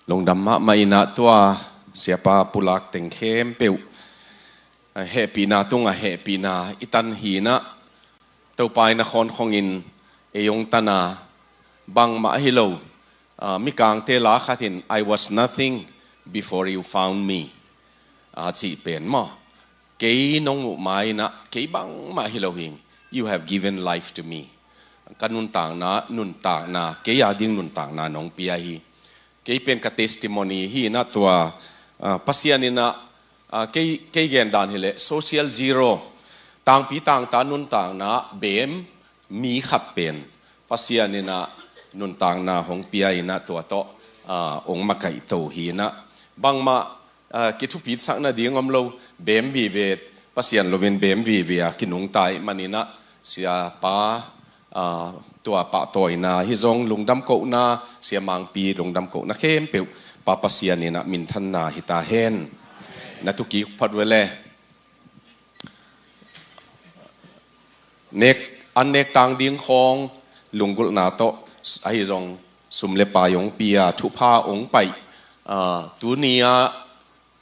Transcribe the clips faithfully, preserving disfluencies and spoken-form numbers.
Lungdam mahmah inah tua siapa pulak teng khempeuh, ah, hehpihna tungah hehpihna i tan hinah, Topa in a khawnkhongin ei hong tana bangmah hi lo, ah, mikangte la khat in, "I was nothing before you found me," a cih pen maw. Kei nong muh ma inah kei bangmah hi lo hing. "You have given life to me." Ka nuntakna, nuntakna, kei a ding nuntakna nong pia hi. Kei pen ka testimony hi inah tua, ah, Pasian inah, ah, kei, kei gen dan hileh social zero, tangpi tangta nuntakna bem mi khat pen Pasian inah nuntakna hong pia inah tua tawh, ah, hong makaihto hi inah. Bangmah, ah, kithupisak nading om lo, bem vive, Pasian loin bem vive a kinungta ahih man inah, siapa, ah, tua pahtawina hi zong lungdam kohna, sia Mangpi lungdam kohna khempeuh Pa Pasian inah minthanna hi ta hen. Na thukik phot ve le. Nek, an nek tang ding khawng lunggulhna tawh, ahi zong sum le pai hong pia, thupha hong paih, ah, tuni a,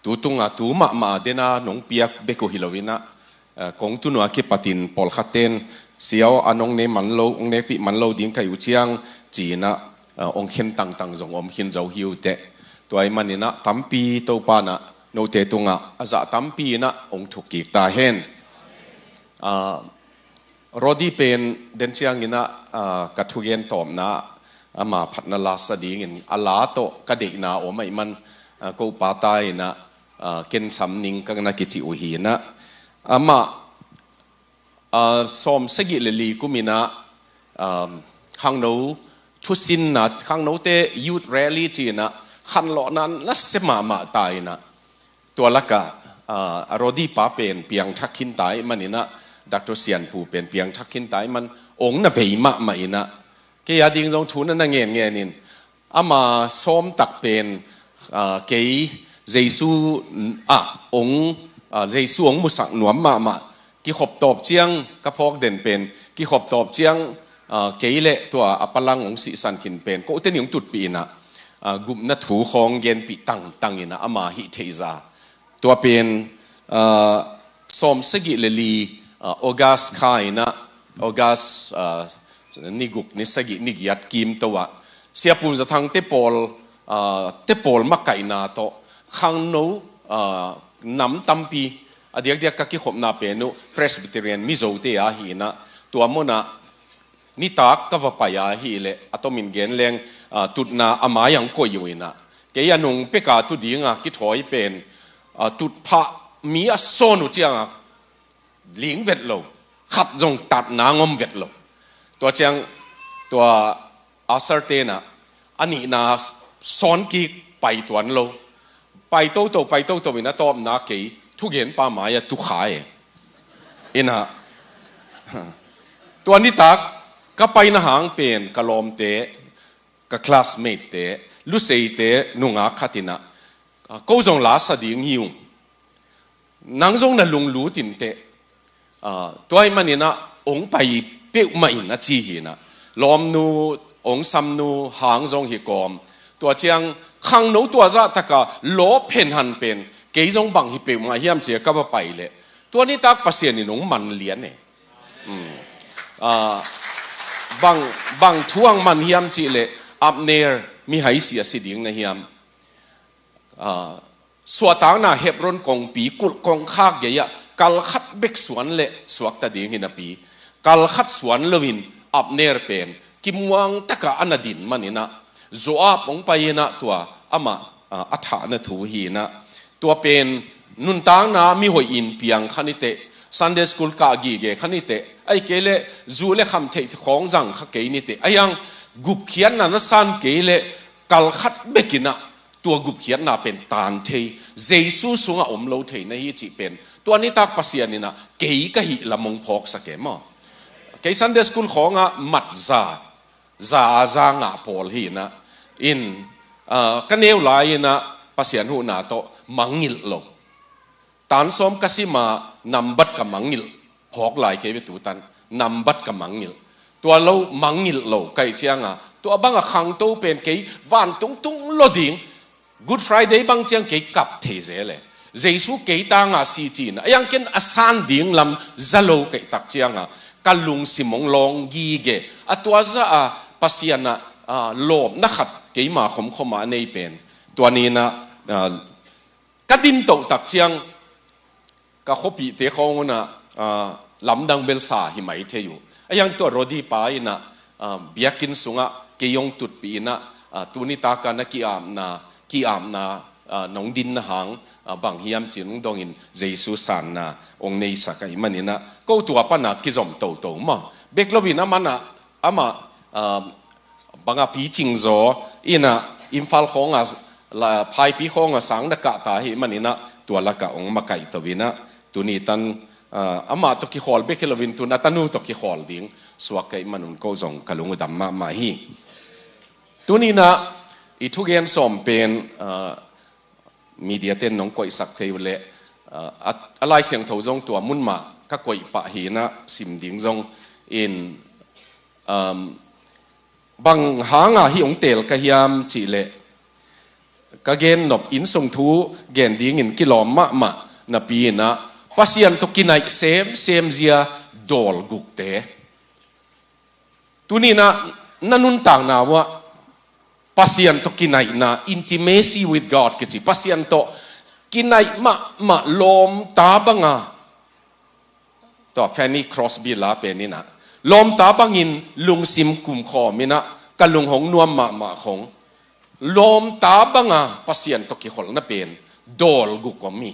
tu tunga, tu mahmah a dena nong piak bek uh hi lo inah, ah, kong tun uh a kipatin pawlkhat ten, "Sia aw, an hong ne man lo, hong nekpih man lo ding ka hi uh ciang," ci inah, ah, hong khen tangtang zong om khin zo hi uh teh. Tua ahih man inah tampi Topa inah note tungah a zah tampi inah hong thukkik ta hen. Ah, Rodi pen den ciang inah, ah, ka thugen tawpna ama phatna la sa dingin a la tawh ka deihna om ahih man, ah, ko pa ta inah, ah, ken sam ning ka na kici uh hi inah. Amah, ah, sawm sagih le li kum inah, ah, khangno thusinna, khangnote youth rally ci inah khanlawhna nasia mahmah ta inah. Tua lakah, ah, a Rodi pa pen piangthak khin ta ahih man inah, Doctor Sianpu pen piangthak khin ta ahih man, hong na vei mahmah inah. Kei a ding zong thu na na ngenngen in, ama sawm tak pen, ah, kei Jesu, ah, hong, ah, Jesu hong musak nuam mahmah. Kikhop tawp ciang, ka phawk den pen, kikhop tawp ciang, ah, kei le tua a palang hong sihsan khin pen, kote nih hong tutpih inah, ah, gupna thu khawng genpih tangtang inah ama hih theihza. Tua pen, ah, sawm sagih le li, ah, August kha inah, August, ah, ni guk, ni sagih, ni giat kimto ah, Sia Pum Za Thang te pawl, ah, te pawl makaihna tawh, khangno, ah, nam tampi, a diakdiak ka kikhopna pen uh Presbyterian Mizote a hi inah, tua munah nitak ka va pai a hileh, a tomin gen leng, ah, tutna a mai ah hong koih uh inah. Kei a nung peka tu dinga kithawi pen, ah, tutphah mi a sawn uh cianga ling vet lo, khat zong tatna ngom vet lo. Tua ciang, tua usher tenah, a nihna sawn kik pai tuan lo. Pai toto, pai toto in a tawpna kei thugenpa mai-ah tu kha e. Inah, tua nitak ka paina hang pen ka lawmte, ka classmate te, Luseite nungak khat inah, ah, ko zong la sa ding hi ung. Nang zong na lunglut in teh. Ah, tua ahih man inah hong pai peuhmah in a ci hi inah. Lawmnu, hong samnu hang zong hi kawm. Tua ciang khangno tua zahtaka lawp henhan pen, kei zong bang hi peuhmah hiam ci-a ka va pai leh, tua nitak Pasian in hong man lian e. Hmm. Ah, bang, bang thu hong man hiam cih leh, Abner, mi haisi a si ding na hiam? Ah, suahtakna Hebron kongpi kulh kongkhak gei-ah kal khat bek suan leh suakta ding hi napi, kal khat suan loin Abner pen kimuang takah a na din man inah, Joab hong pai inah tua amah, ah, a thahna thu hi inah. Tua pen nuntakna mi hoih in piang kha ni teh, Sunday school kah gige kha ni teh, ahih kei leh zu le kham theih khawng zang kha kei ni teh, a hiang gupkhiatna na san kei leh kal khat bek inah tua gupkhiatna pen taan thei, Jesu sungah om lo thei na hi cih pen, tua nitak Pasian inah kei ka hih lam hong phawksak e maw. Kei Sunday school khawngah mat za, za a za ngah pawl hi inah. In, ah, ka neu lai inah Pasian huhna tawh mangngilh lo. Tan sawm ka sima nambat ka mangngilh phawk lai kei ve tutan. Nambat ka mangngilh. Tua lo mangngilh lo ka hih cianga, tua banga khangto pen kei vantung tung lo ding, Good Friday bang ciang kei kap thei zel e. Jesu kei tanga si cin a, a yang ken a san ding lam za lo kei tak cianga ka lungsim hong lawng gige a, tua za a Pasian a, a, lawpna khat keima khomkhoma a nei pen tua nina, a, ka din toh tak ciang ka khuapihte khawng unah, ah, lamdang belsa hi mai thei uh. A yang tua Rodi pa inah, ah, biakinn sungah kei hong tutpih inah, ah, tuni taka na ki-apna, ki-apna, ah, nong dinna hang, ah, bang hiam cin hong dongin Jesu sanna hong neisak ahih maninah ko tua pana kizom toto maw. Bek loin a manah amah, ah, banga picing zaw inah Imphal khawnga, la, Phaipi khawnga sang na kahta hi maninah tua lakah hong makaihto inah tuni tan, ah, amah tawh kikhawl bek hi loin tun a tanu tawh kikhawl ding suak ka hih manun ko zong ka lung uh dam mahmah hi. Tuninah i thugen sawm pen, ah, media ten nong koihsak thei uh leh, ah, a, a Lai Siangtho zong tua mun mah ka koih pah hinah sim ding zong in, um, bang hanga hih hong teel ka hiam cihleh ka gen nop innsung thu gen dingin kilawm mahmah napi inah Pasian tawh kinaih semsem zia dawl gukte. Tuninah na nuntakna uah Pasian tawh kinaihna, intimacy with God kici, Pasian tawh kinaih mahmah lawmta banga, tua Fanny Crosby la pen inah lawmta bangin lungsim kumkhawm inah ka lung hong nuam mahmah khong lawmta banga Pasian tawh kikholhna pen dawl guk om hi.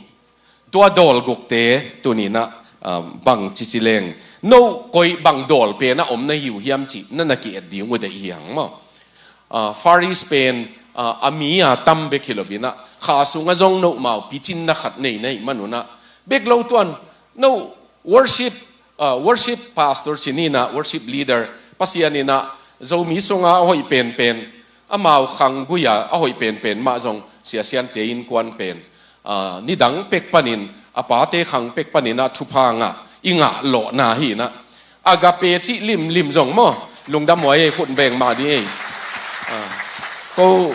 Tua dawl gukte tuninah, ah, bang cici leng no koi bang dawl pen a om na hi uh hiam cih na na ki-et ding uh deih hi hang maw. Ah, Far East pen, ah, a mi a tam bek hi loinah kha sungah zong no mau picinna khat nei na hih manunah bek lo tuan no worship, ah, worship pastor cininah worship leader Pasian inah Zomi sunga a hoih penpen amau khang gui-a a hoih penpen mah zong Sia Siante innkuan pen, ah, nidang pek panin a pate khang pek paninah thupha ngah i ngah lawhna hinah Agape cih limlim zong maw lungdam huai ei, khut beng mah ding ei. Ah, ko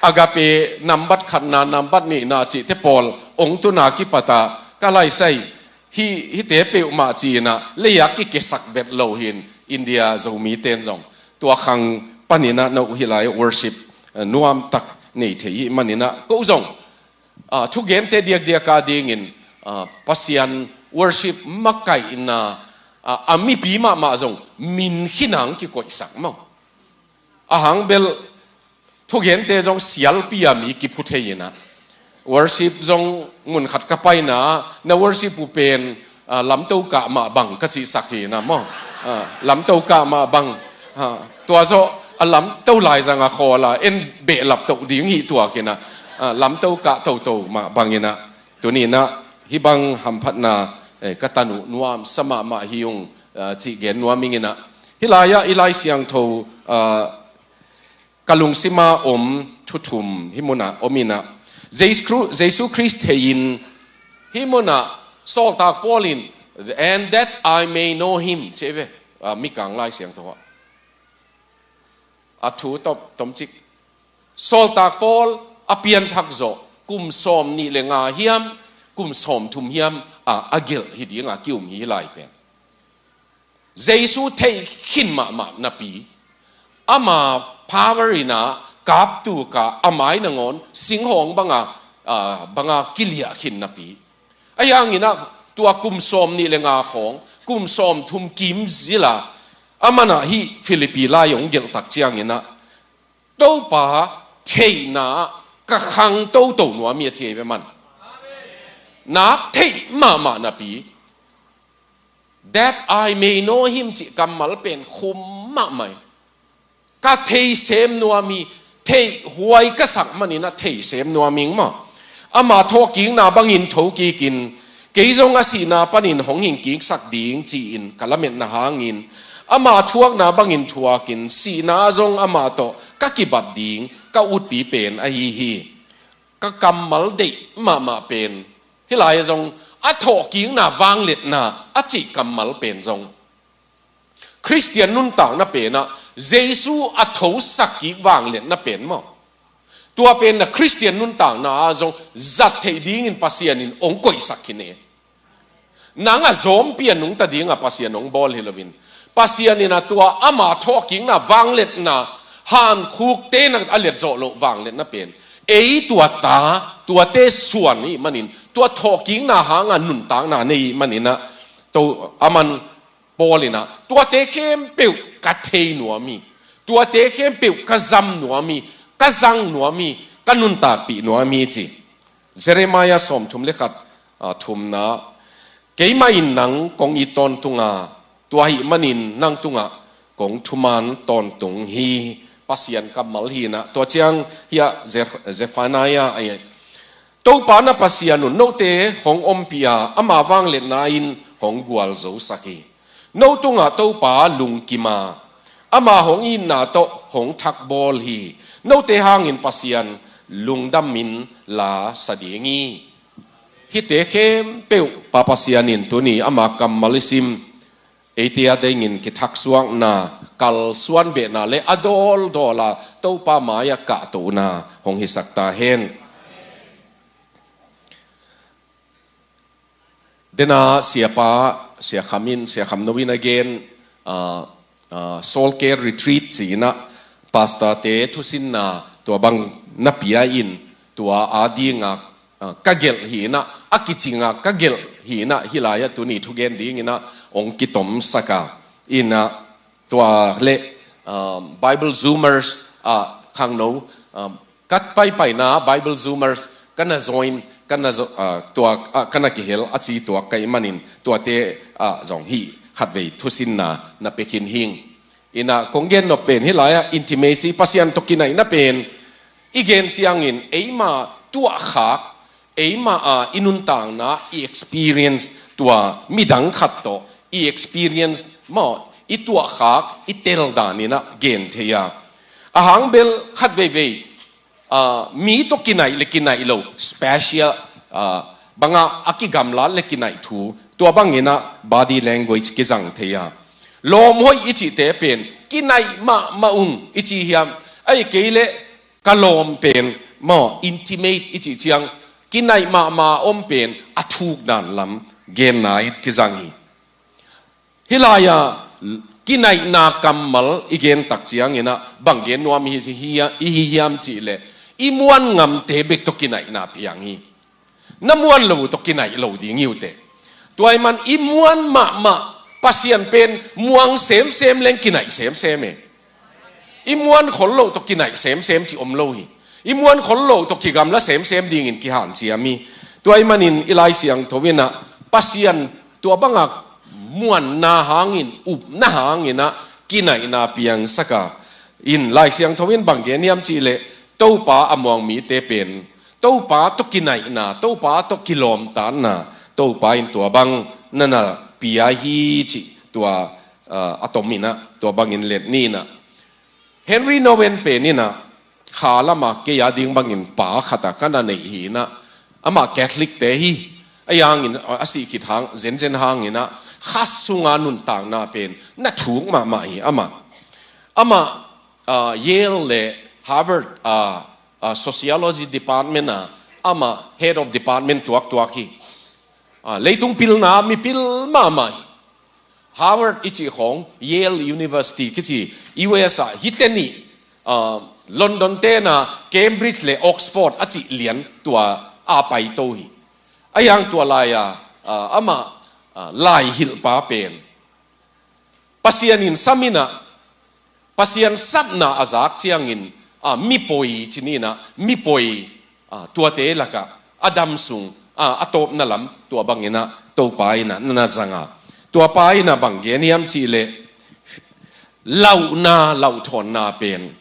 Agape nambat khatna nambat nihna cihte pawl ong tuna kipata ka laisai hi, hite peuhmah ci-inah lei-a kikesak vet lo hin India Zomite in zong tua khang paninah no hih lai worship, eh, nuamtak nei thei hih maninah ko zong, ah, thugente diakdiaka dingin, ah, Pasian worship makaihna, ah, a mipi mahmah zong min khinang kikoihsak maw. Ahang bel thugente zong sialpi a mi kiphu thei inah worship zong mun khat ka paina na worship uh pen, ah, lamto kah mah bang ka cihsak hinah maw. Ah, lamto kah mah bang, ah, tua zawh a lamto laizanga khawla en behlap toh ding hih tuakinah, ah, lamto kah toto mah banginah tuninah hih bang hamphatna, eh, ka tan uh nuamsa mahmah hi ung, ah, cih gen nuam inginah hih lai-ah i Lai Siangtho, ah, ka lungsima om thu thum hih munah om inah Jesu, Jesu Khrist thei-in hih munah sawltak Paul in, "And that I may know him," ci ve, ah, Mikang Lai Siangtho ah a thu tom, tomcik sawltak Paul a pianthak zawh kum sawm nih le nga hiam kum sawm thum hiam a, a gelh hi dinga ki-um hi lai pen. Jesu theih khin mahmah napi ama power inah kaptuka a mai nangawn singhawng banga, ah, banga kiliah khin napi. Ahi hanginah tua kum sawm nih le nga khawng kum sawm thum kim zila a manah hih Philippi lai hong gelh tak cianginah Topa theihna ka khang toto nuam hi a ci hi ve man. Nak theih mahmah napi that I may know him cih kammal pen khum mahmah hi. Ka thei sem nuam hi, theih huai ka sak maninah thei sem nuam hing maw. Ama thawhkikna bangin thokikin kei zong a sihna panin hong hingkiksak ding ci-in ka lametna hangin ama thuakna bangin thuakin sihna zong ama tawh ka kibat ding ka utpi pen ahi hi. Ka kammal deih mahmah pen hih lai-ah zong a thawhkikna vangliatna a cih kammal pen zong Khristian nuntakna penah Jesu a thosak kik vangliatna pen maw. Tua pen na Khristian nuntakna ah zong zat theih dingin Pasian in hong koihsak khin e. Nang a zawmpi a nungta dingah Pasian hong bawl hi loin, Pasian in a tua ama thawhkikna vangliatna, hankhukte na a liat zawh loh vangliatna pen ei tua ta, tuate suan i hih manin, tua thawhkikna hanga nuntakna nei i hih manin a, to aman Paul in a, tuate khempeuh ka thei nuam hi, tuate khempeuh ka zam nuam hi, ka zang nuam hi, ka nuntakpih nuam hi ci. Jeremiah sawmthum le khat, ah, thumna, keimah in nang kong it tawntung a, tua ahih manin nang tungah kong thuman tawntung hi. Pasian kammal hi in a, tua ciang hiah Ze-, Zephaniah, ai, Topa na Pasian un note hong ompih a, ama vangliatna in hong gualzosak hi. No tungah Topa lungkim a, ama hong itna tawh hong thakbawl hi. Note hangin Pasian lungdamin la sa ding hi. Hihte khempeuh Pa Pasian in tuni ama kammal i sim, eite a dingin kithaksuakna, kalsuan behna le a dawldawl a Topa mai-ah kahtohna hong hisak ta hen. Dena siapa, Sia Kham in, Sia Kham No in a gen, ah, ah, Soul Care Retreat ci-in a, pastorte thusinna tua bang na pia in, tua a dinga, ah, ka gelh hi in a, a kicinga ka gelh hi in a, hih lai-ah tuni thugen dingin a hong kitomsak a, in a, tua le, ah, Bible Zoomers, ah, khangno, ah, ka paipaina Bible Zoomers ka na join, ka na zo-, ah, tua, ah, ka na kihel a ci tuak ka hih manin tuate, ah, zong hih khatvei thusinna na pia khin hing. In a, kong gen nop pen hih lai-ah intimacy, Pasian tawh kinaihna pen i gen ciangin eima tuahkhak, eima, ah, i nuntakna i experience, tua midang khat tawh i experience maw, i tuahkhak, i tel dan in a gen thei a. A hang bel khat veivei, ah, mi tawh kinaih le kinaih lo, special, ah, banga a kigamlat le kinaih thu, tua bangin a body language kizang thei a. Lawm hoih i cihte pen kinaih mahmah ung i ci hiam? Ahih kei leh ka lawm pen maw, intimate i cih ciang, kinaih mahmah om pen a thuk dan lam genna in kizang hi. Hih lai-ah kinaihna kammal i gen tak ciangin a, bang gen nuam i hi, hi, i hi hiam cih leh, i muan ngamte bek tawh kinaihna piang hi. Na muan lo tawh kinaih lo ding hi uh teh. Tua ahih man i muan mahmah, Pasian pen muang semsem leng kinaih semsem e. I muan khol lo tawh kinaih semsem cih om lo hi. I muan khol lo tawh kigamla semsem dingin kihanciam hi. Tua ahih manin i Lai Siangtho in a, Pasian tua banga muanna hangin, upna hangin a kinaihna piangsak a, in Lai Siangtho in bang gen hiam cih leh, Topa a muang mite pen Topa tawh kinaihna, Topa tawh kilawmtatna, Topa in tua bang na na pia hi cih tua, ah, a tom in a, tua bangin let ni in a. Henri Nouwen pen in a, kha lama kei a ding bangin pa khat a ka na neih hi in a, amah Catholic te hi, a hangin, a sih khit hang, zenzen hangin a, kha sunga nuntakna pen na thuk mahmah hi amah. Amah, ah, Yale le Harvard, ah, ah, Sociology Department a, amah Head of Department tuaktuak hi. Ah, leitung pilna mipil mahmah hi. Harvard i cih khawng, Yale University kici, U S a hihte nih, ah, London te na Cambridge le Oxford a cih lian tua a paito hi. A hang tua lai-a, ah, amah, ah, lai hilhpa pen Pasian in sam in a, Pasian sapna a zak ciangin, ah, mipoi ci ni in a, mipoi, ah, tuate lakah a dam sung, ah, a tawpna lam tua bangin a Topa in a na na zang a. Tua pa in a bang gen hiam cih leh, lauhna, lauhthawnna pen,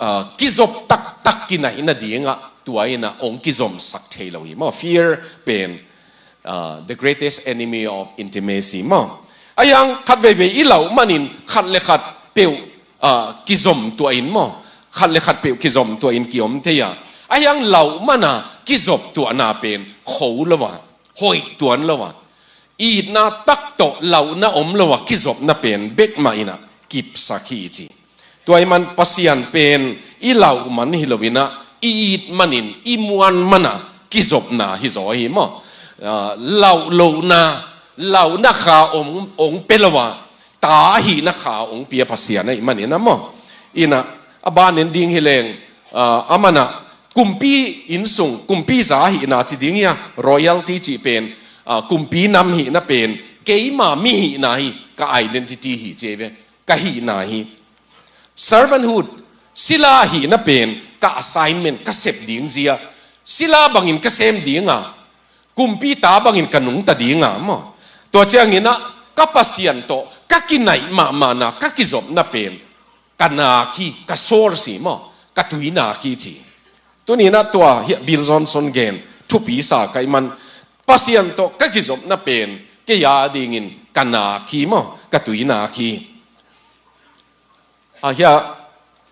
ah, kizop taktak kinaih nadingah tua in a hong kizomsak thei lo hi maw. Fear pen, ah, the greatest enemy of intimacy maw. A hang khat veivei i lauh manin khat le khat peuh, ah, kizom tuah in maw. Khat le khat peuh kizom tuah in kiom thei a. A hang lauh man a kizop tuahna pen kho lo a, hoih tuan lo a, itna tak tawh lauhna om lo a kizopna pen bek mah in a kipsak hi ci. Tua ahih man Pasian pen i lauh man hi lo in a, i it manin, i muan mana kizopna hi zaw hi maw. Ah, lauh lohna, lauhna kha ong, ong pia lo a, ta ahihna kha ong pia Pasian ahih manin a maw. Ina, a banin ding hi leng, ah, a mana kumpi innsung, kumpi za ahihna ci ding hi a, royalty cih pen, ah, kumpi nam hihna pen, keima mi hihna hi, ka identity hi ci ve, ka hihna hi. Servanthood, sila hihna pen, ka assignment, ka sep ding zia. Sila bangin ka sem ding a, kumpi ta bangin ka nungta ding a maw. Tua ciangin a, ka Pasian tawh, ka kinaih mahmahna, ka kizopna pen, ka nak hi, ka source hi maw, ka tuinak hi ci. Tuni-in a tua hi Bill Johnson gen, thupi sa ka hih man, Pasian tawh ka kizopna pen, kei a dingin ka nak hi maw, ka tuinak hi. Ah, hi a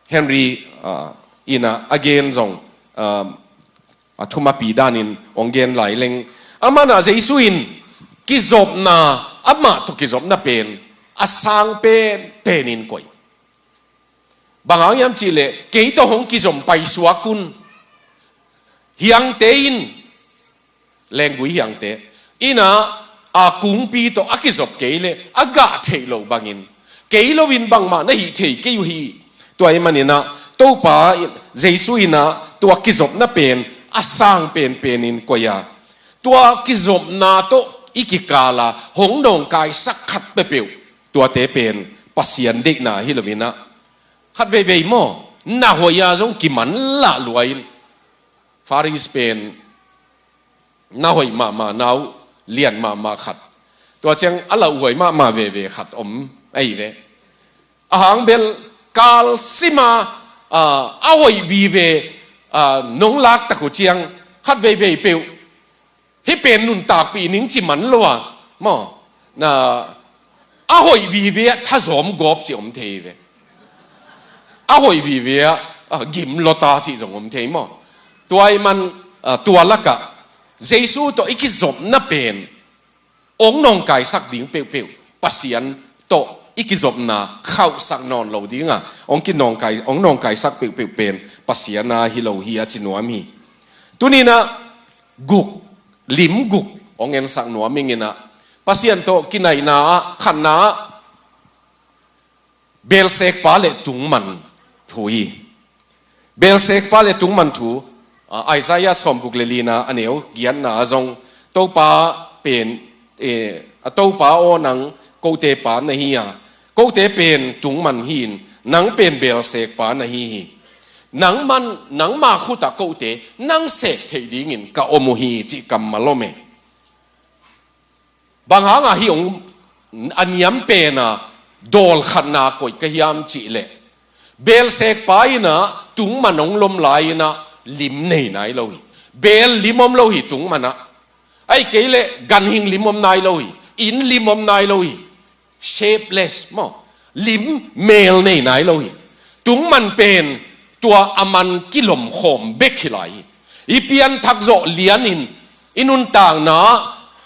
Henry, ah, in a, a gen zong, ah, a thumapi danin ong gen lai leng. A mana Jesu in kizopna, amah tawh kizopna pen, a sang pen, penin koih. Bang hang hiam cih leh, kei tawh hong kizom paisuak un. Hiangte in, lenggui hiangte. Ina, a kungpi tawh a kizop kei leh, a gah theih loh bangin. Kei loin bangmah na hih thei kei uh hi. Tua ahih manin a, Topa, Jesu in a, tua kizopna pen, a sang penpenin koih a. Tua kizopna tawh i kikal a, hong nawngkaisak khat peuhpeuh. Tuate pen, Pasian deihna hi loin a. Khat veivei maw, na hoih a zong kimanlah lua in. Faris pen, na hoih mahmah na uh, lian mahmah khat. Tua ciang a lauhuai mahmah veve khat om, ahi ve. A hang bel, kal sima, ah, a hoih vive, ah, nong lak tak uh ciang, khat veivei peuh. Hih pen nuntakpih ning ci man lo a, maw. Na, a hoih vive a thazawm gawp ci om thei ve. A hoih vive a, ah, gim lota ci zong om thei maw. Tua ahih man, ah, tua lakah, Jesu tawh i kizopna pen, ong nawngkaisak ding peuhpeuh, Pasian tawh i kizopna khauhsak nawn lo ding a, ong kinawngkai, ong nawngkaisak peuhpeuh pen, Pasian a hi lo hi a ci nuam hi. Tuni-in a guk, lim guk, ong ensak nuam ing in a, Pasian tawh kinaihna ah, khatna ah, belsekpa le tungman thu hi. Belsekpa le tungman thu, ah, Isaiah sawmguk le lina a neu giatna ah zong, Topa pen, eh, a Topa aw nang kote pa na hi a, kote pen tungman hi-in, nang pen belsekpa na hi hi. Nangman, nangma khut ah kote, nang sek theih dingin ka om uh hi cih kammal om e. Bang hangah hih ong a niam pen a dawl khatna koih ka hiam cih leh, belsekpa in a tungman ong lom lai in a lim nei nai lo hi. Beel lim om lo hi tungman ah. Ahih kei leh ganhing lim om nai lo hi. Inn lim om nai lo hi. Shapeless maw. Lim meel nei nai lo hi. Tungman pen tua a man kilom khawm bek hi lai hi. I pianthak zawh lianin i nuntakna ah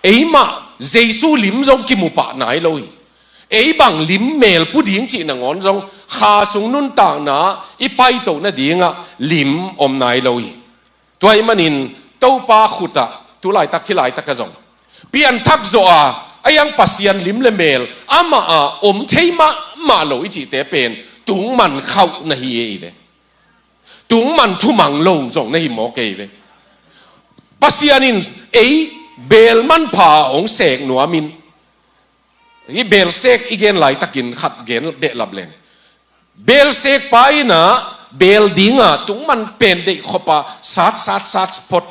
eimah Jesu lim zong kimu pah nai lo hi. Ei bang lim meel pu ding cih nangawn zong kha sung nuntakna ah i paito nadingah lim om nai lo hi. Tua ahih manin Topa khut ah, tu laitak hih laitak ah zong pianthak zawh a, a hiang Pasian lim le meel amah ah om thei mahmah lo i cihte pen tungman khauh na hi ei ve. Tungman thumang lo zong na hi mawk ei ve. Pasian in ei beel manpha ah ong sek nuamin, hih belsek i gen laitakin khat gen behlap leng. Belsekpa in a beel ding a tungman pen deih khop a sat, sat, sat phot.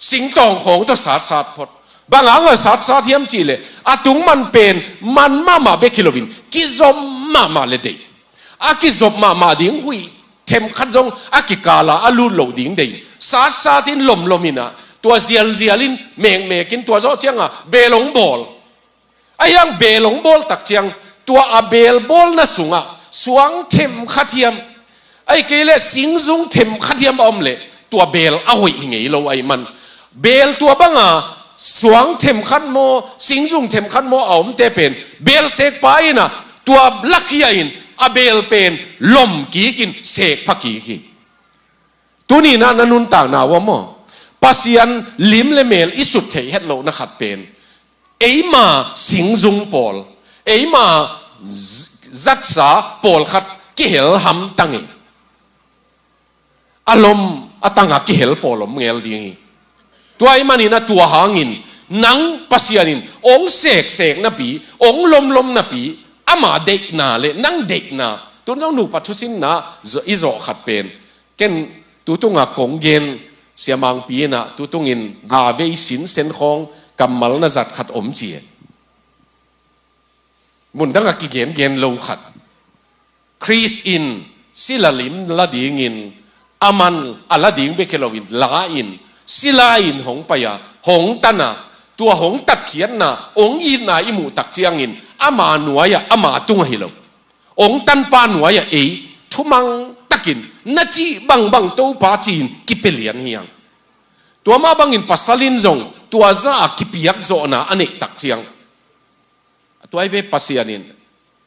Singtawng khawng tawh sat, sat phot. Bang hangah sat, sat hiam cih leh, a tungman pen man mahmah bek hi loin kizom mahmah le deih. A kizop mahmah ding huih themkhat zong a kikal a a lut loh ding deih. Sat, sat in lom, lom in a, tua zial, zial in, mek, mek in, tua zawh ciang a beel ong bawl. A hiang beel ong bawl tak ciang, tua a beel bawlna sungah suang themkhat hiam, ahih kei leh singzung themkhat hiam a om leh, tua beel a hoih hi ngei lo ahih man. Beel tua bang a suang themkhat maw, singzung themkhat maw a omte pen, belsekpa in a tua lakhia in a beel pen lom kik in sek pha kik hi. Tuni-in ah na nuntakna uh ah maw, Pasian lim le mel i sut theih het lohna khat pen eima singzung pawl, eima z-, zatsa pawlkhat kihel hamtang hi. A lom a tangah kihel pawl om ngel ding hi. Tua ahih manin ah tua hangin nang Pasian in hong seksek napi, hong lomlom napi, ama deihna le nang deihna, tun zong nupa thusinna zo-, i zawh khat pen, ken tutung a kong gen, Sia Mangpi in ah tutungin ga vei sinsen khawng kammal na zat khat om ci e. Mundang a kigengen lo khat. Khrist in sila lim la dingin, aman a la ding bek hi loin la-in, sila-in hong pai a, hong tan a, tua hong tatkhiatna, hong itna i muh tak ciangin, ama nuai-ah, ama tungah hi lo, hong tanpa nuai-ah ei thumang takin na cih bangbang Topa ci-in kipia lian hi hang. Tua mah bangin pasal in zong tua zah a kipiak zawhna a neih tak ciang, a tuai ve Pasian in,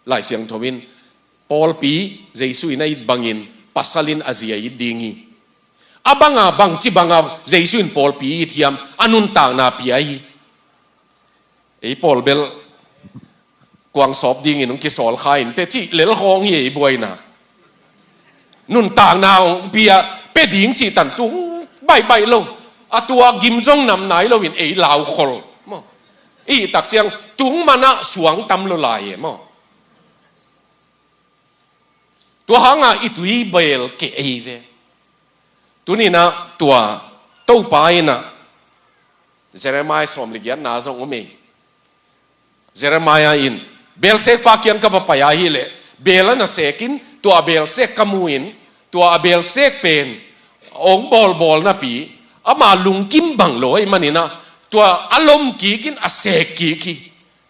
Lai Siangtho in, pawlpi Jesu in a it bangin pasal in a zi a it ding hi. A banga, bangci banga Jesu in pawlpi it hiam, a nuntakna pia hi. Ei pawl bel kuang sawp dingin hong kisawl kha in teh cih lel khawng hi ei buaina. Nuntakna hong pia, pia ding cih tan tung baihbaih lo. A tua gim zong nam nai loin ei laukhol maw. I tak ciang tung manah suang tam lo lai e maw. Tua hanga i tui bel keh ei ve. Tuni-in ah tua Topa in ah Jeremiah sawm le giatna zong om ei. Jeremiah in, belsekpa kiang ka va pai ahih leh, bel a na sek in, tua a belsek ka mu in, tua a belsek pen hong bawlbawl napi, ama lungkim bang lo ahih manin ah, tua a lom kik in a sek kik hi.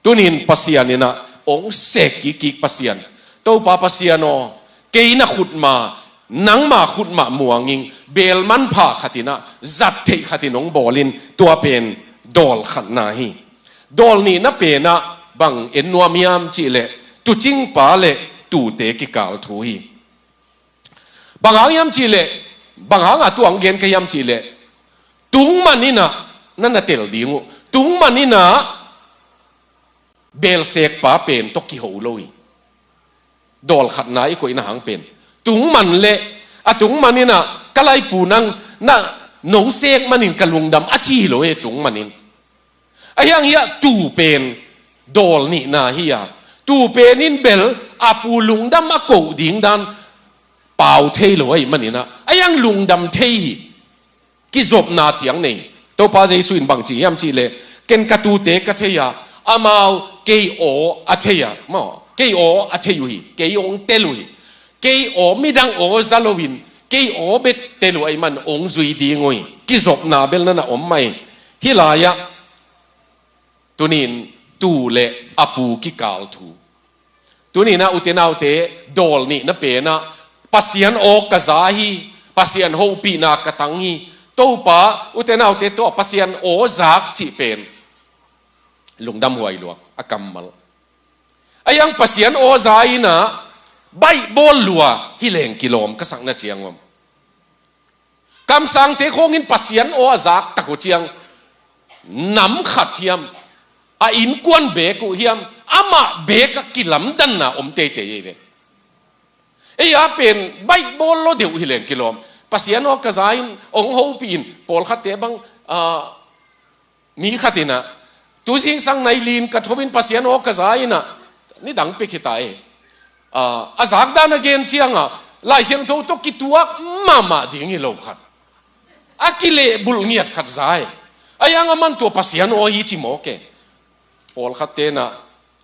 Tuni-in Pasian in ah hong sek kikkik Pasian, Topa Pasian aw, kei na khutma, nangma khutma muang ing, bel manpha khat in ah, zat theih khat in hong bawl in, tua pen dawl khatna hi. Dawl nihna pen ah bang en nuam hiam cih leh, tuucingpa le tuute kikal thu hi. Bang hang hiam cih leh, bang hanga tua hong gen ka hiam cih leh, tung man in ah na na tel ding uh, tung man in ah belsekpa pen tawh kiho lo hi. Dawl khatna i koihna hang pen, tung man le, a tung man in ah ka laipu nang na nong sek manin ka lungdam a ci hi lo e, tung man in. Ahi hang hiah tuu pen dawl nihna hi a, tuu pen in bel a pu lungdam a koh ding dan pau thei lo ahih manin ah, ahi hang lungdam thei hi. Kizopna ciang nei. Topa Jesu in bang ci hiam cih leh, ken ka tuute ka thei a, amau kei aw a thei a, maw, kei aw a thei uh hi, kei hong tel uh hi. Kei aw, midang aw za loin, kei aw bek tel uh ahih man hong zui ding uh hi. Kizopna bel na na om mah hi. Hih lai-ah tuni-in tuu le a pu kikal thu. Tuni-in ah ute naute, dawl nihna pen ah, Pasian aw ka za hi, Pasian hopihna ka tang hi. Topa, ute naute tawh Pasian aw zak cih pen lungdam huai luat a kammal. Ahi hang Pasian aw za in ah baihbawl lua hi leng kilawm ka sakna ciang om. Kamsangte khawng in Pasian aw a zak tak uh ciang, nam khat hiam, a innkuan beek uh hiam, amah beek a kilamdanna om teitei ei ve. Ei a pen baihbawl lo deuh hi leng kilawm. Pasian aw ka za in, hong hopih in, pawlkhatte bang, ah, mi khat in ah, tu zingsang nai lin ka tho in Pasian aw ka za in ah, nidang pek hi ta e. Ah, a zakdan a gen ciang a, Lai Siangtho tawh kituak mahmah ding hi lo khat, a kilehbulh ngiat khat za e. Ahi hang aman tua Pasian aw hi ci mawk e. Pawlkhatte in ah,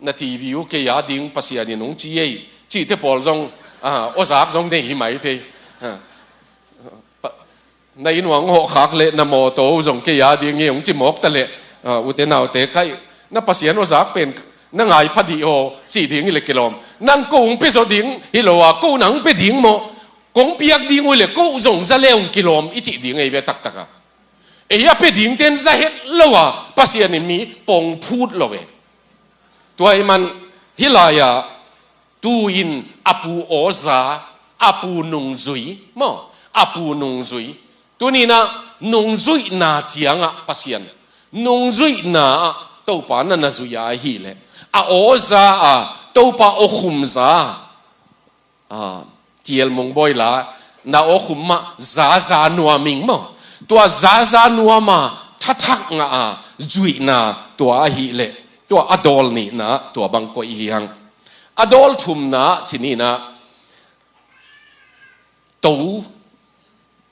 na T V uh kei a ding Pasian in hong ci ei, cihte pawl zong, ah, aw zak zong nei hi mai thei. Ah. Pa-, na inn uah hong hawhkhak leh na mawtaw uh zong kei a ding hi hong ci mawk ta leh, ah, ute naute, kai, na Pasian aw zak pen na ngai pha dih aw cih ding hi leh kilawm. Nang ko hong pia zaw ding hi lo a, ko nang pia ding maw, kong piak ding uh leh ko zong za le hong kilawm i cih ding ei ve taktak a. Ei a pia dingte in za het lo a, Pasian in mi pongphut lo ve. Tua ahih man hih lai-ah, tuu in a pu aw za, a pu nungzui maw, A pu nungzui. Tuni-in ah nungzuihna ciangah Pasian, nungzuihna ah Topa na na zuih a ahih leh, a aw za a, Topa aw khum za a, T. L. Mungbawi la, na aw khum mah za za nuam ing maw. Tua za za nuam a thathak ngah a zuihna tua ahih leh, tua a dawl nihna tua bang koih hi hang. A dawl thumna ci-in ah, to,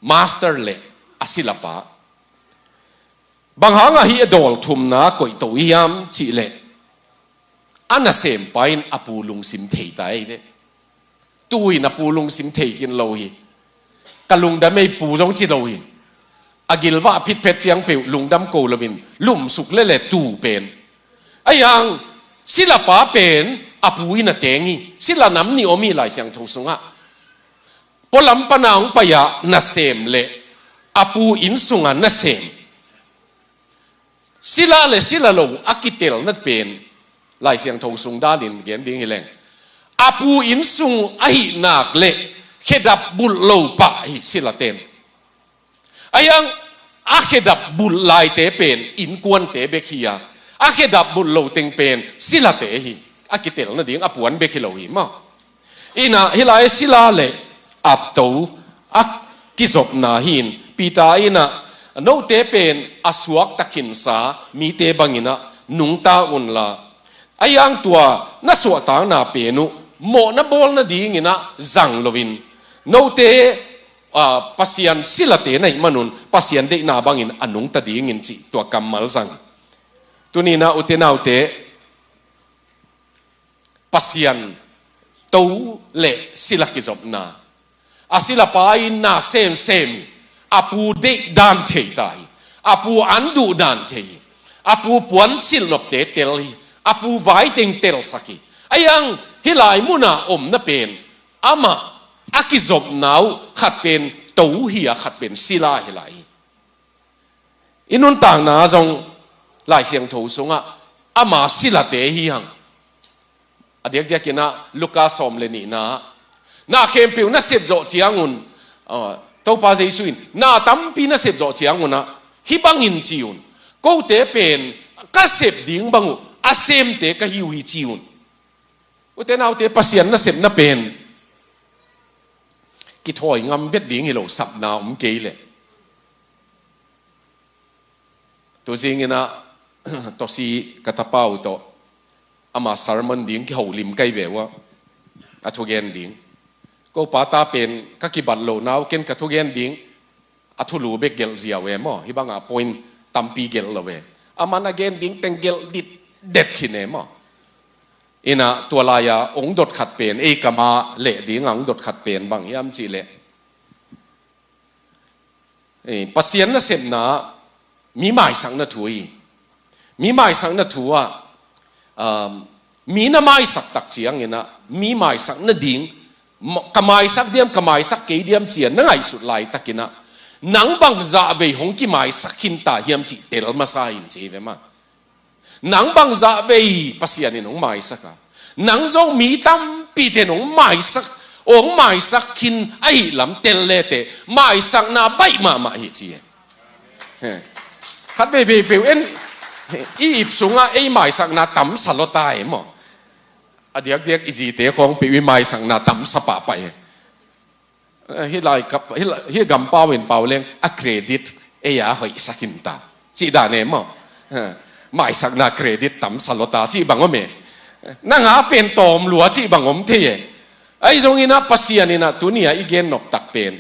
master le a silapa. Bang hangah hih a dawl thumna koih to hiam cih leh, a nasempa in a pu lungsim thei ta ei ve. Tu in a pu lungsim thei khin lo hi. Ka lungdam ei pu zong ci lo hi. A gilvah phitphet ciang peuh lungdam ko loin lumsuk lele tu pen. Ahi hang silapa pen a pu in a teng hi. Sila nam nih om hi Lai Siangtho sungah. Pualam pana hong pai-a nasem le a pu inn sunga nasem. Sila le sila lo a kitelna pen Lai Siangtho sung danin gen ding hi leng, a pu inn sung ahih nak le khedap bulh lo pah hi silate in. Ahi hang a khedap bulh laite pen innkuante bek hi a, a khedap bulh lo teng pen silate hi. A kitelna ding a puan bek hi lo hi maw. In ah hih lai sila le a to a kizopna hi in, Peter in ah, note pen a suakta khinsa mite bangin ah nungta unla, ahi hang tua na suahtakna pen uh mawhna bawl nadingin ah zang loin, note, ah, Pasian silate na hih manun Pasian deihna bangin a nungta dingin cih tua kammal zang. Tuni-in ah ute naute, Pasian to le sila kizopna, a silapa in na semsem hi. A pu deih dan thei ta hi. A pu an duh dan thei hi. A pu puan silhnopte tel hi. A pu vai teng telsak hi. Ahi hang hih lai muna omna pen, amah a kizopna uh khat pen to hi a, khat pen sila hi lai hi. I nuntakna zong Lai Siangtho sungah ama silate hi hang. A diakdiakin ah Luka sawm le nihna, na khempeuh na sep zawh ciangun, ah, Topa Jesu in na tampi na sep zawh ciangun ah hih bangin ci un, kote pen ka sep ding bang uh a semte ka hi uh hi ci un. Ute naute, Pasian nasepna pen kithawi ngam vet ding hi lo, sapna om kei leh. Tuzingin ah Tosi ka tapa uh tawh ama sermon ding kiholim kai ve uh a, a thugen ding. Ko pa ta pen ka kibat lo nau ken ka thugen ding a thulu bek gelh ziau e maw. Hih bangah point tampi gelh lo e. Aman a gen ding teng gelh ditdet khin e maw. In ah tua lai-a ong dot khat pen, ei kama leh ding a ong dot khat pen bang hiam cih leh, eh, Pasian nasepna mi maisakna thu hi. Mi maisakna thu ah, um, mi na maisak tak ciangin ah mi maisak nading, ma-, ka maisak diam, ka maisak kei diam ci-a na ngaihsut laitakin ah, nang bangzah vei hong kimaisak khin ta hiam cih tel masa in ci ve maw. Nang bangzah vei Pasian in hong maisak a, nang zong mi tampite in hong maisak, hong maisak khin ahih lam tel leteh maisakna baih mahmah hi ci e. He. Khat veivei peuh en, i ip sungah ei maisakna tamsa lua ta e maw. A diakdiak i zite khawng peuh i maisakna tamsa pahpah e. Eh, hih lai kap-, hih lai, hih gampau in pau leng a credit ei a hoihsak in ta cih dan e maw. Eh, maisakna credit tamsa lua ta cih bang om e. Nang a pen tawm lua cih bang om thei e. Ahi zongin ah Pasian in ah tuni-a i gen noptak pen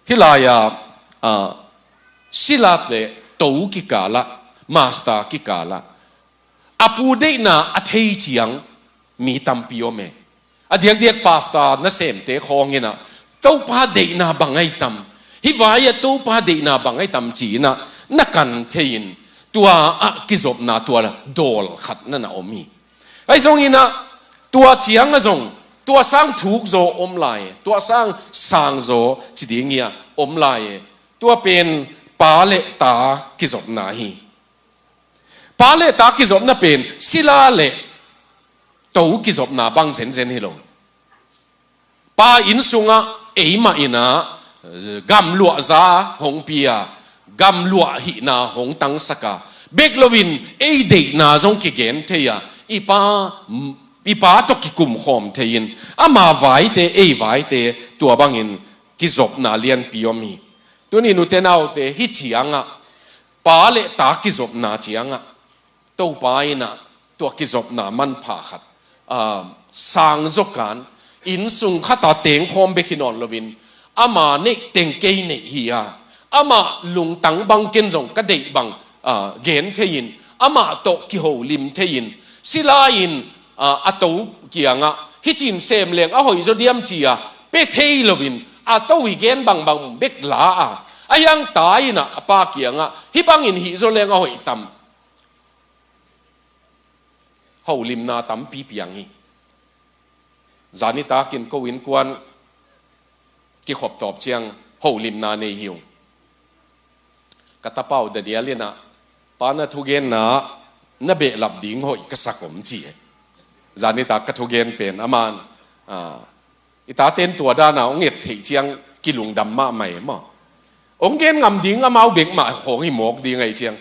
hih lai-a, ah, sila le to kikal ah, master kikal ah, a pu deihna a thei ciang mi tampi om e. A diakdiak pastor nasemte khawng in ah Topa deihna bang ahi tam, hih vai-ah Topa deihna bang ahi tam ci-in ah na kan thei-in, tua ah kizopna tua dawl khat na na om hi. Ahi zongin ah tua ciang ah zong tua sang thuk zaw om lai e, tua sang sang zaw ci ding hi a, om lai e. Tua pen pa le ta kizopna hi. Pa le ta kizopna pen sila le to kizopna bang zenzen hi lo. Pa inn sungah eimah in ah gamluahza hong pia, gamluah hihna hong tangsak a, bek loin ei deihna zong kigen thei a, i pa, i pa tawh kikumkhawm thei-in, ama vaite, ei vaite, tua bangin kizopna lianpi om hi. Tuni nute naute, hih ciangah pa le ta kizopna ciangah Topa in ah tua kizopna manpha khat, aa, sang zawkan, inn sung khat a tengkhawm bek hi nawn loin, ama neih teng kei neih hi a, ama lungtang bang ken zong ka deih bang, aa, gen thei-in, amah tawh kiholim thei-in, sila in, aa, a to kiangah, hih cin sem leng a hoih zaw diam ci-a, pe thei loin, a to i gen bangbang bek la a, a hiang ta in ah a pa kiangah, hih bangin hih zaw leng a hoih tam. Holimna tampi piang hi. Zanitak in ko innkuan kikhop tawp ciang holimna nei hi ung. Ka tapa uh Daniel in ah, pa na thugenna na behlap ding hoih ka sak om ci hi. Zanitak ka thugen pen aman, ah, i taten tua dana hong et theih ciang kilungdam mahmah e maw. Hong gen ngam ding amau bek mah khawng hi mawk ding ahi ciang.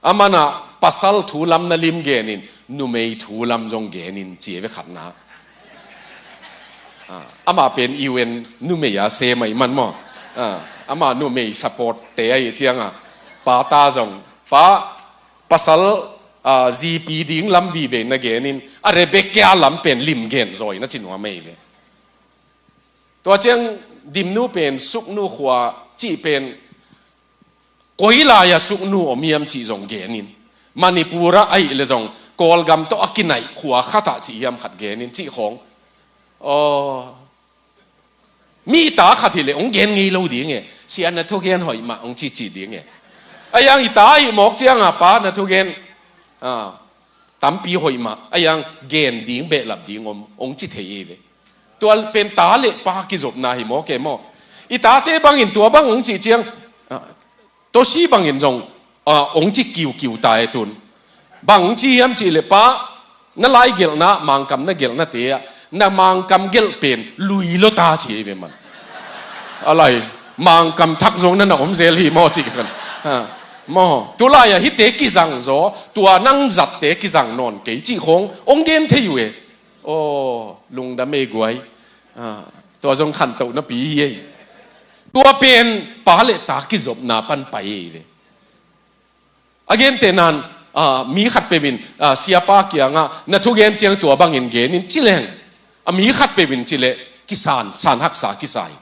Aman ah pasal thu lam na lim genin, numei thu lam zong genin ci e ve khatna. Ah, amah pen U N numei a sem ahi man maw. Ah, amah numei support te ahi ciang a, pa ta zong, pa, pasal, ah, zipi ding lam vive na genin, a Rebecca lam pen lim gen zaw in a ci nuam ahi ve. Tua ciang Dimnu pen Suknu khua cih pen koi lai-a Suknu om hiam cih zong genin, Manipur ah ahih leh zong Kawlgam tawh a kinaih khua khat ah cih hiam khat genin cih khawng. Aw, mi ta khat hi leh hong gen ngei lo ding e, sia na thugen hoih mah hong cici ding e. A hiang i ta ahih mawk ciang a pa na thugen, ah, tampi hoih mah, a hiang gen ding behlap ding om hong ci thei hi ve. Tua pen ta le pa kizopna hi mawk e maw. I tate bangin tua bang hong cih ciang, ah, Toshi bangin zong, ah, hong ci kiukiu ta e tun. Bang hong ci hiam cih leh pa, na lai gelhna, Mangkam na gelhnate ah, na Mangkam gelh pen lui lo ta ci hi ve man. A lai, Mangkam thak zong na na om zel hi maw cih khan. Ha, maw, tu lai-ah hihte kizang zaw, tua nang zatte kizang nawn kei cih khawng hong gen thei uh e. Aw, lungdam e guai. Ah, tua zong khantohna pi hi ei. Tua pen pa le ta kizopna pan pai hi ve. A gentehna in, ah, mi khatpeuh in, ah, siapa kiangah na thugen ciang tua bangin genin ci leng, a mi khatpeuh in ci leh kisan, san haksa kisa hi.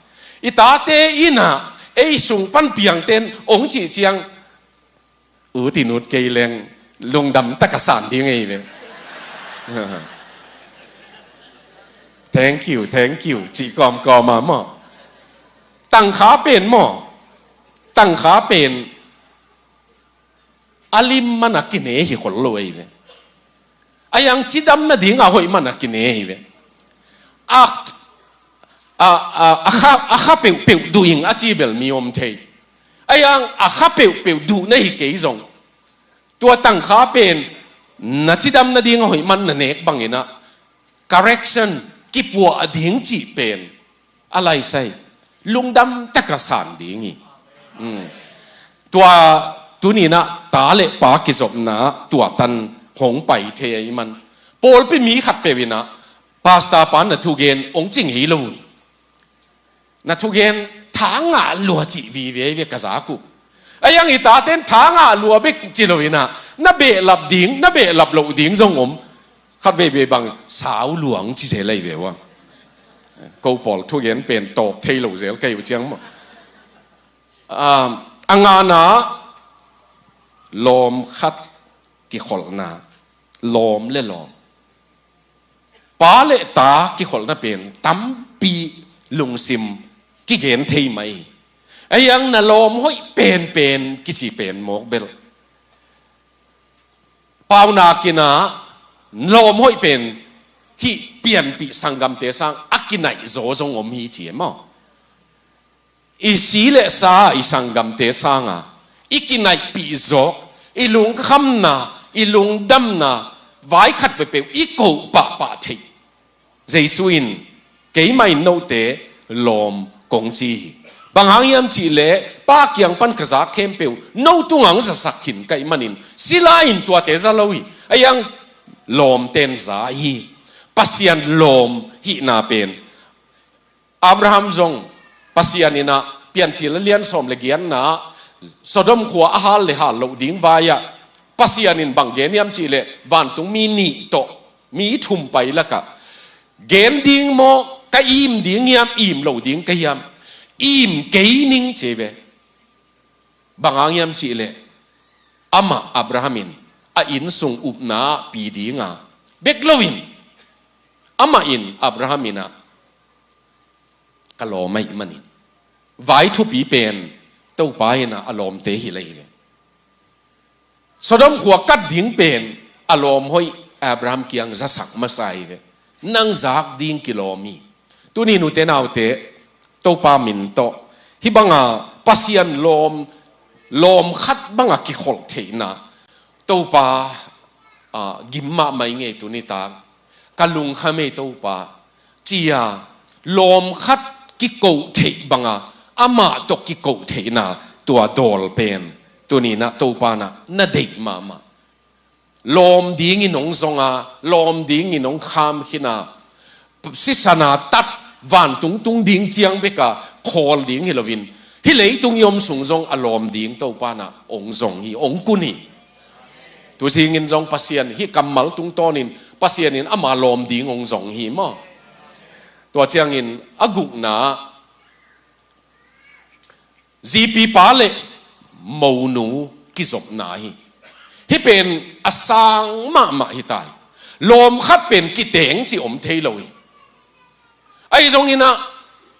I tate in ah ei sung pan piangte in hong cih ciang, ut in ut kei leng lungdam taka san ding ei ve. Thank you, thank you cih kawmkawm a maw. Tangkha pen maw, tangkha pen a lim man a kine hi khol lo ei ve. A hiang cidam nading a hoih man a kine hi ve. A, a, a, a kha, a kha peuhpeuh duh ing a ci bel mi om thei. A hiang a kha peuhpeuh duh na hi kei zong, tua tangkha pen na cidam nading a hoih man na nek bangin ah correction, kipuah ding cih pen a laisai lungdam taka san ding hi. Mm. Tua tuni in ah ta le pa kizopna tua tan hong pai thei ahih man, pawlpi mi khatpeuh in ah pastor pa na thugen hong ci ngei lo hi. Na thugen tha ngah lua cih vive ve ka zak uh. A hiang i taten tha ngah lua bek ci lo in ah, na behlap ding, na behlap loh ding zong om. Khat veivei bang sau luang ci zel ahi ve ua. Ko pawl thugen pen tawp thei lo zel ka hi uh ciang maw. Ah, a ngana lawm khat kikholhna, lawm le lawm. Pa le ta kikholhna pen tampi lungsim kigen thei mai. A hiang na lawm hoih penpen kici pen mawk bel. Paunak in ah lawm hoih pen hih pianpih sanggamte sang a kinaih zaw zong om hi ci e maw. I si le sa i sanggamte sanga i kinaihpih zawk, i lungkhamna, i lungdamna, vai khat peuhpeuh i koh pahpah theih. Jesu in, keimah in note lawm kong ci hi. Bang hang hiam cih leh, Pa kiang pan ka zak khempeuh no tungah hong zasak khin ka hih manin, sila in tuate za lo hi. Ahi hang lawmten za hi. Pasian lawm hihna pen Abraham zong Pasian in ah, Piancil a lian sawm le giatna, Sodom khua a hal le hal loh ding vai-ah, Pasian in bang gen hiam cih leh, vantungmi nih tawh mi thum pai lakah, gen ding maw, ka im ding hiam, im lo ding ka hiam? Im kei ning, ci ve. Bang hang hiam cih leh, amah Abraham in a innsung upna ah pi ding a, bek lo in, amah in, Abraham in ah, ka lawm ahih manin, vai thupi pen Topa in ah a lawmte hi lai ve. Sodom khua kat ding pen a lawm hoih Abraham kiang zasak masa hi ve. Nang zak ding kilawm hi. Tuni nute naute, Topa min tawh, hih banga Pasian lawm, lawm khat banga kikholh theihna, Topa, ah, gim mahmah ing ei tuni tak. Ka lungkham ei Topa, ci-a lawm khat kikoh theih banga, amah tawh kikoh theihna, tua dawl pen tuni-in ah Topa in ah na deih mahmah. Lawm dingin hong zong a, lawm dingin hong kham khin a, sisan a tat, vantung tung ding ciang bek a khawl ding hi loin, hih leitung i om sung zong a lawm ding Topa in ah hong zong hi, hong kun hi. Tu zingin zong Pasian, hih kammal tungtawnin Pasian in ama lawm ding hong zong hi maw. Tua ciangin a gukna, zipipa le monu kizopna hi. Hih pen a sang mahmah hi ta hi. Lawm khat pen kiteng cih om thei lo hi. Ahi zongin ah,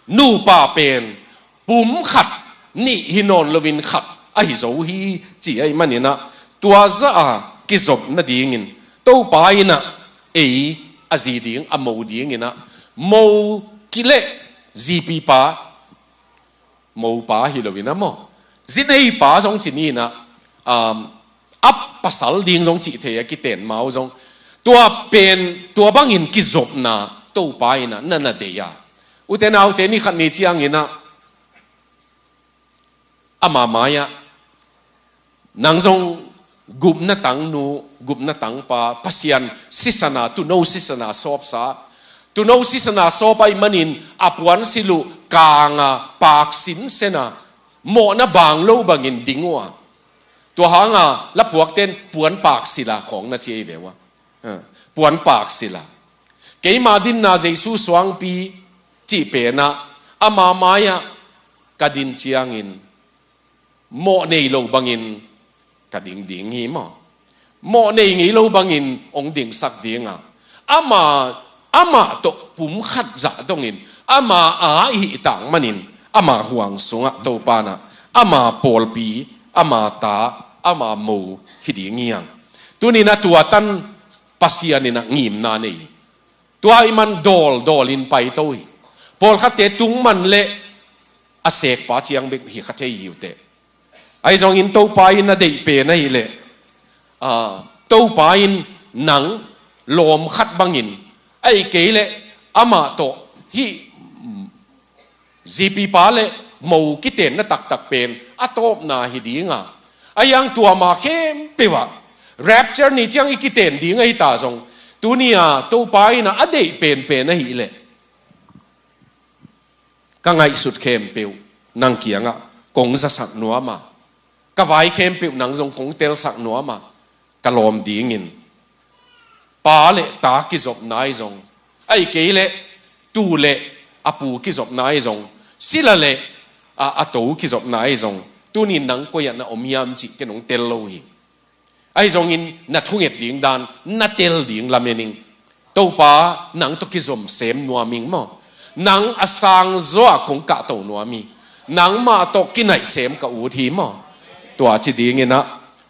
nupa pen pum khat, nih hi nawn loin khat ahi zo hi, ci ahih manin ah, tua zah a kizop nadingin Topa in ah ei a zi ding, a mo dingin ah, mo ki le zipipa, mopa hi loin ah maw, zineipa zong ci ni in ah, um, a pasal ding zong cih thei a, kiten mau zong. Tua pen, tua bangin kizopna Topa in ah na na deih a. Ute naute, ni khat ni ciangin ah, ama mai-ah, nang zong gupna tangnu, gupna tangpa, Pasian sisan a, tuuno sisan a sawpsa, tuuno sisan a sawp ahih manin a puansilh uh kang a, pak sinsen a, mawhna bang lo bangin ding uh a. Tua hang a la phuakten puanpak silh a khawng na ci hi ve uh a. Ha, puanpak silh a. Keima dinna Jesu suangpi cih pen ah, ama mai-ah ka din ciangin, mawh nei lo bangin ka ding ding hi maw. Mawh nei ngei lo bangin hong dingsak ding a. Ama, amah tawh pum khat zah dongin, ama a i hih tak manin, ama huang sungah Topa in ah, ama pawlpi, ama ta, ama mo hi ding hi hang. Tuni in ah tua tan Pasian in ah ngimna nei. Tua ahih man dawl, dawlin paito hi. Pawlkhatte tung man leh a sekpa ciang bek hi kha thei hi uh teh. Ahi zongin Topa in a deih pen ahih leh, ah, Topa in nang lawm khat bangin, ahih kei leh amah tawh hih, mm, zipipa le mo kitenna taktak pen a tawpna hi ding a. Ahi hang tua ma khempeuh ah, rapture ni ciang i kiten ding ahi ta zong, tuni a Topa in ah a deih penpen ahih leh, ka ngaihsut khempeuh nang kiangah kong zasak nuam a, ka vai khempeuh nang zong kong telsak nuam a, ka lawm dingin pa le ta kizopna ahi zong, ahih kei leh tuu le a pu kizopna ahi zong, sila le a, a to kizopna ahi zong, tuni in nang koi ah na om hiam cih ken hong tel lo hi. Ahi zongin na thunget ding dan, na tel ding lamen ing. Topa, nang tawh kizom sem nuam ing maw. Nang a sang zaw a kong kahto nuam hi. Nangmah tawh kinaih sem ka ut hi maw. Tua ci dingin ah,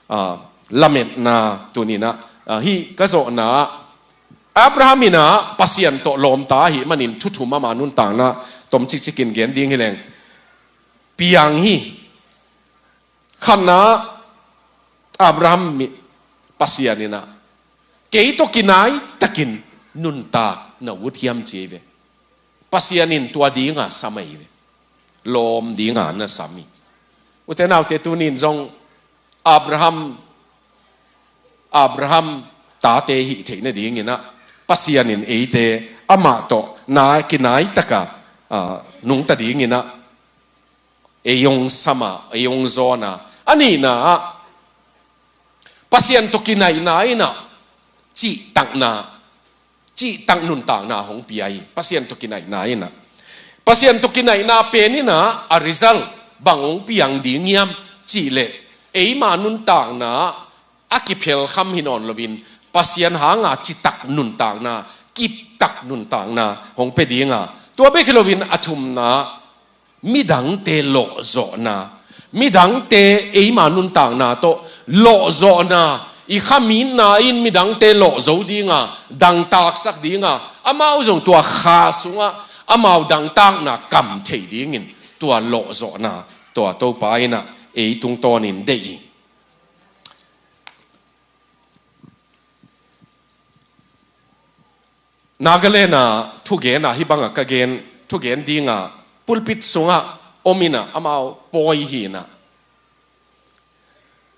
ah, lametna tuni in ah, ah, hih ka zawhna ah, Abraham in ah Pasian tawh lawmta ahih manin thu thum ama nuntakna tom cikcikin gen ding hi leng. Piang hi. Khatna, Abraham mi-, Pasian in ah, kei tawh kinai takin nuntak na ut hiam ci hi ve. Pasian in tua ding a sam ahi ve. lawm dinga na sam hi. Ute naute, tunin zong Abraham, Abraham tate hih theih nadingin ah Pasian in eite amah tawh na kinai taka, ah, nungta dingin ah ei hong sam a, ei hong zawn a. A nihna ah Pasian tawh kinaihna in ah cihtakna, cihtak nuntakna hong pia hi. Pasian tawh kinaihna in ah, Pasian tawh kinaihna pen in ah a result bang hong piang ding hiam cih leh, eima nuntakna a kiphelkham hi nawn loin Pasian hanga citak nuntakna, kiptak nuntakna hong pia dinga, tua bek hi loin a thumna, midangte lawhzawhna, midangte eima nuntakna tawh lawhzawhna, i khamitna in midangte lawhzo dinga, dangtaksak dinga, amau zong tua kha sungah amau dangtakna kam thei dingin tua lawhzawhna tua Topa in ah ei tungtawnin deih hi. Nagaland a thugen a, hih banga ka gen, thugen dinga pulpit sungah om in ah amau pawi hi in ah,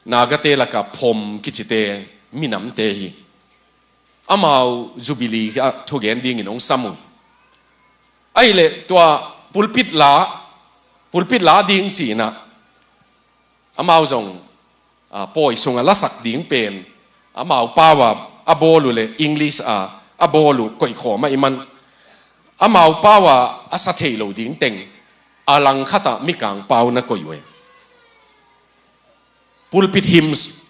Nagate laka Phom kicite minamte hi. Amau Jubilee ah thugen dingin hong sam uh hi. Ahih leh tua pulpit la, pulpit la ding ci in ah amau zong, ah, pawi sungah lasak ding pen, amau pau a a bawl uh leh English a a bawl uh koihkhawm ahih man, amau pau a a sa thei lo ding teng a langkhat ah Mikang pau na koih uh hi. Pulpit hymns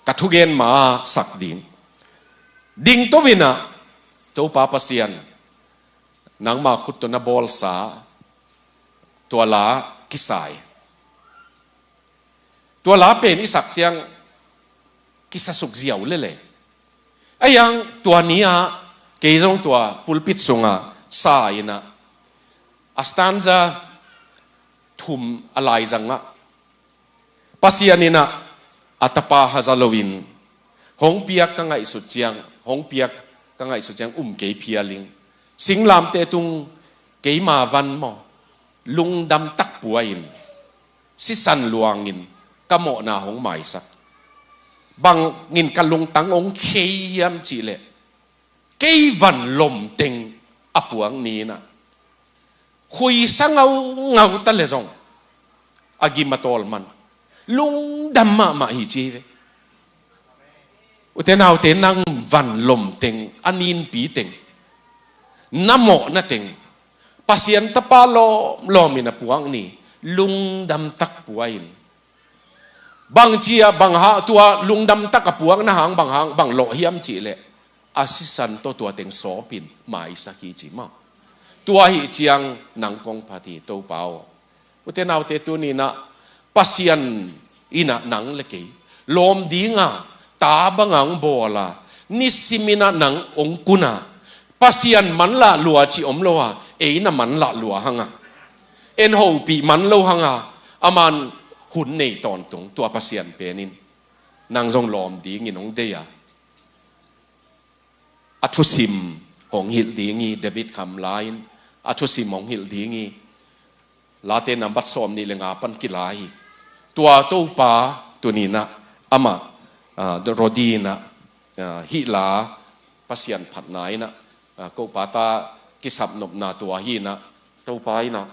ka thugen ma sak ding. Dingto in ah, Topa Pasian, nangma khut tawh na bawlsa tua la kisa hi. Tua la pen i sak ciang kisasuk ziau lel e. Ahi hang tua ni-ah kei zong tua pulpit sungah sa in ah, a stanza thum a laizangah, Pasian in ah a tapa haza loin hong piak ka ngaihsut ciang, hong piak ka ngaihsut ciang um kei phial ing. Singlamteh tung keima van maw, lungdam tak pua in, sisan luangin ka mawhna hong maisak. Bangin ka lungtang hong khei hiam cih leh, kei van lom teng a puak ni in ah, khuisa ngaungau ta leh zong a gim a tawl man, lungdam mahmah hi ci hi ve. Ute naute, nang van lom teng, a ninpi teng, na mawhna teng, Pasian tapa lawmlawm in a puak ni, lungdam tak pua in. Bang ci-a, bang hang, tua lungdam tak a puakna hang bang hang, bang lawh hiam cih leh, a sisan tawh tua teng sawpin maisak hi ci maw. Tua ahih ciang nang kong phat hi, Topa aw. Ute naute, tuni-in ah Pasian in ah nang le kei lawm dinga, ta banga hong bawl a, nisimin ah nang hong kun a, Pasian manlah lua cih om lo a, ei na manlah lua hang a, en hopih man lo hang a, aman hun nei tawntung, tua Pasian pen in nang zong lawm dingin hong deih a, a thusim hong hilh ding hi. David Kham la in a thusim hong hilh ding hi. Late nambat sawmnih le nga pan kila hi. Tua Topa tuni-in ah amah, ah, Rodi in ah, ah, hih la Pasian phatna in ah, ah, ko pata kisapnopna tua hi in ah, Topa in ah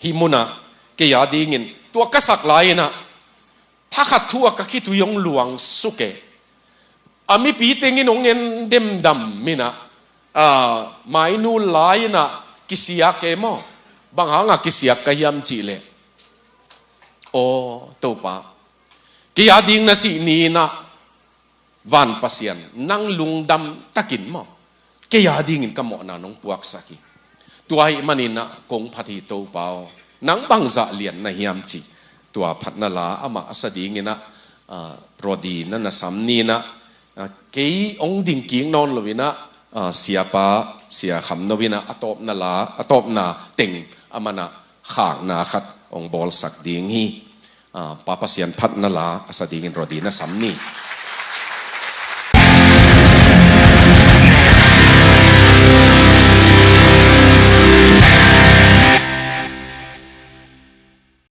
hih munah kei a dingin tua ka sak lai-in ah thakhat thu-a ka khitui hong luang suk e. A mipi tengin hong en demdam in ah, ah, mainul lai-in ah kisiak e maw. Bang hanga kisiak ka hiam cih leh, aw Topa, kei a ding na sih ni-in ah, van Pasian, nang lungdam takin maw, kei a dingin ka mawhna nong puaksak hi. Tua ahih manin ah kong phat hi, Topa aw. Nang bangzah lian na hiam cih tua phatna la amah a sa dingin ah, ah, Rodi na na sam ni-in ah, ah, kei hong dingkik nawn lo-in ah, ah, Siapa, Sia Kham No in ah a tawpna la, a tawpna teng aman ah khakna khat hong bawlsak ding hi. Ah, Pa Pasian phatna la a sa dingin Rodi na sam ni.